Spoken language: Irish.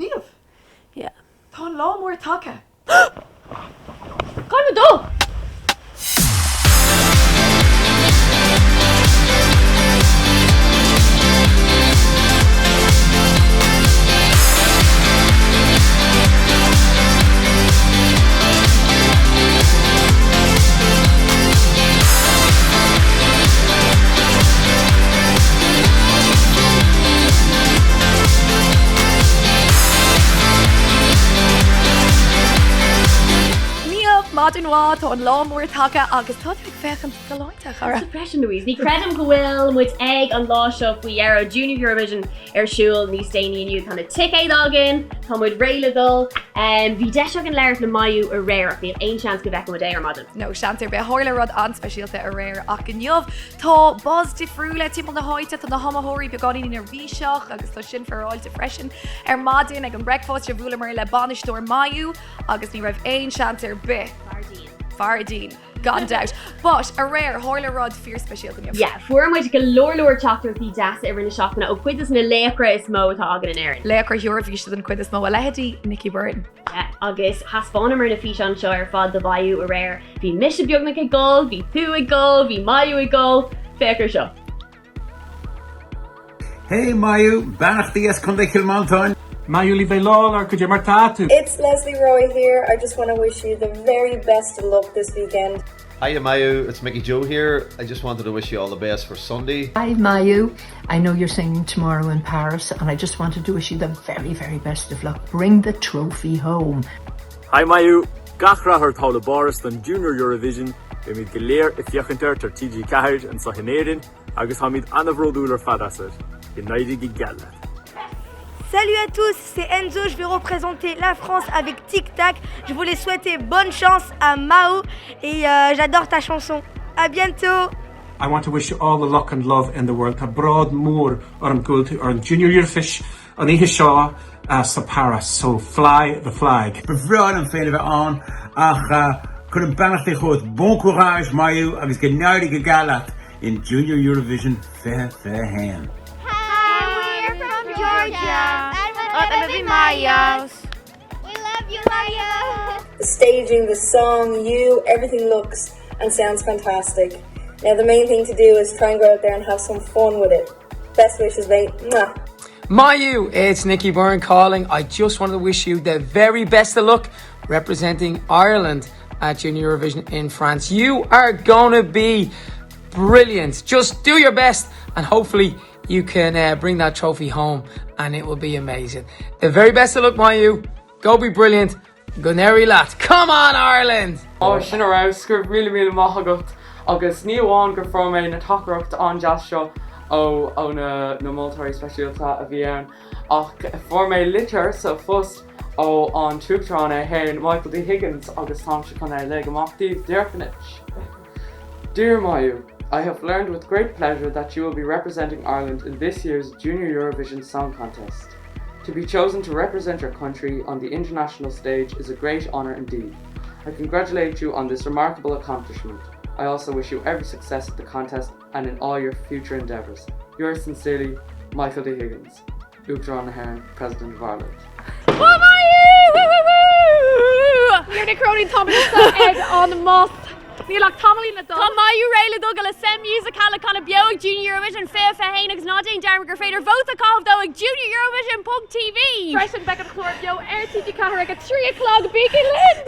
Niamh! Yeah. Tá an lá mór tagtha! Caithfidh muid dul! Niamh, maidin mhaith, tá an lá mór tagtha agus tá tú ag féachaint galánta, a chara. Freisin, Louise, ní chreidim go bhfuil muid ag an lá seo faoi dheireadh, Junior Eurovision ar siúl níos déanaí inniu. Tá na ticéid againn, tá muid réidh le dul. Bhí deis againn labhairt le Mayu aréir ach níl aon seans go bhfeicfidh muid é ar maidin. No, seans ar bith. Tharla rud an-speisialta aréir ach inniu tá buzz difriúla timpeall na háite, tá na hiomaitheoirí beagáinín neirbhíseach agus tá sin féaráilte freisin. Ar maidin ag an mbreicfeasta bhuaileamar le bainisteoir Mayu agus ní raibh aon seans ar bith. Fear dian. Fear dian, gan dabht. But aréir, tharla rud fíorspeisialta inniu. Yeah, fuair muid go leor leor teachtaireachtaí deasa i rith na seachtaine ó chuid de na laochra is mó atá againn in Éirinn. Laochra Eoraifíse den chuid is mó, a leithéidí Nicky Byrne. Yeah, agus thaispeánamar na físeáin seo ar fad do Mhayu aréir. Bhí mise beagnach ag gol, bhí tú ag gol, bhí Mayu ag gol. Féach ar seo. Hey Mayu, beannachtaí as Contae Chill Mhantáin. Mayu Ní Mhaoláin, cad é mar tá tú. It's Leslie Roy here, I just want to wish you the very best of luck this weekend. Hiya Mayu, it's Mickey Joe here. I just wanted to wish you all the best for Sunday. Hi Mayu, I know you're singing tomorrow in Paris and I just wanted to wish you the very very best of luck. Bring the trophy home. Hi Mayu, gach rath ort thall i bPáras don Junior Eurovision, beimid go léir ag féachaint ort ar TG4 anseo in Éirinn agus táimid an-bhródúil ar fad asat. Go n-éirí go geal leat! Salut à tous, c'est Enzo, je vais représenter la France avec Tic Tac. Je voulais souhaiter bonne chance à Mao et euh, j'adore ta chanson. À bientôt. I want to wish you all the luck and love in the world. Tá bród mór orm go bhfuil tú ar an Junior Eurovision an oíche seo uh, sa Paris, so fly the flag. Ba bhreá liom féin a bheith ann ach uh, cuirim beannachtaí chugat bon courage Mayu agus go n-éirí go geal leat in Junior Eurovision 2021. Hi, we're from Georgia. We love you, Mayu. The staging, the song, you, everything looks and sounds fantastic. Now the main thing to do is try and go out there and have some fun with it. Best wishes, mate. Mwah. Mayu, it's Nicky Byrne calling. I just wanted to wish you the very best of luck representing Ireland at Junior Eurovision in France. You are gonna be brilliant. Just do your best and hopefully you can uh, bring that trophy home and it will be amazing. The very best of luck, Mayu. Go be brilliant. Go n-éirí leat. Come on Ireland! Ó sin ar fheabhas, go raibh míle míle maith agat agus ní amháin gur fuair mé na teachtaireachtaí an-deas seo ó ó na na moltóirí speisialta a bhí ann ach fuair mé litir sa phost ó an tUachtarán é féin Michael D Higgins agus táimse chun é a léamh amach daoibh díreach anois. Dear Mayu, I have learned with great pleasure that you will be representing Ireland in this year's Junior Eurovision Song Contest. To be chosen to represent your country on the international stage is a great honour indeed. I congratulate you on this remarkable accomplishment. I also wish you every success at the contest and in all your future endeavours. Yours sincerely, Michael D. Higgins, Uachtarán na hÉireann, President of Ireland. Níor Cróinín tá ag an mbus. Níl ach tamaillín le dul. Tá Mayu réidh le dul le Sen Musicale chun a beo ag Junior Eurovision 2021 agus ná déan dearmad gur féidir vóta a chaitheamh dó ag junioreurovision.tv. Freisin beidh an clár beo ar TG4 ag a 3 a chlog. Bígí linn!